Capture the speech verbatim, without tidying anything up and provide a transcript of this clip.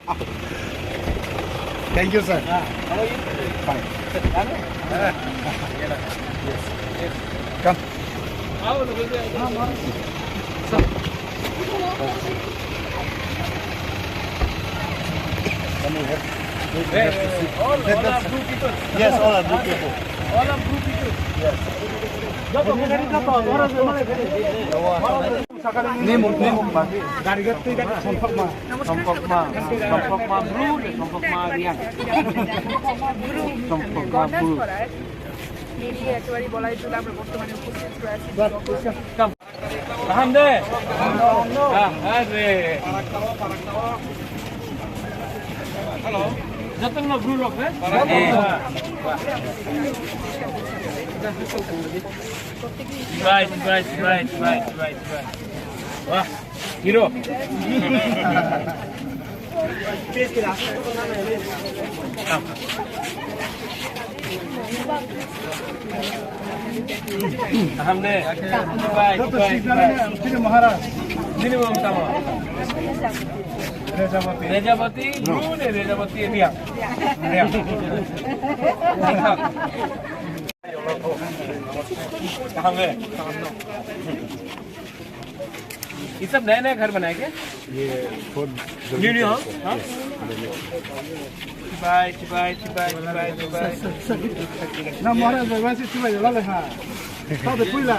Thank you, sir. Ah, how are you? Fine. Sir, come. Yes. Come. Come here. Hey, all, all are blue people. Yes, all are blue people. All are blue people. Yes. Nimung, nimung ba. Gari gat twi gari sompok ma. Sompok ma, sompok ma bru, sompok ma riang. Sompok ma bru. মিলিয়ে একেবারে বলা যায় আমরা বর্তমানে উপস্থিত হয়ে আছি। Kaham de? Ah, are. Hello. Jatong no bru rok, eh? Right, right, right, right, right, right. Wah, hero. Kaham de. Bai, bai, bai. Sini Maharaj. Sini Maharaj. Rejapati. Rejapati, bru ne Rejapati, Riang. Riang. Kaham de. ये सब नया नया घर बनाया क्या? ये खुद new new house? हाँ। Bye bye bye bye bye. ना महाराज भाई वैसे चुला जला ले हाँ। सब कोयला।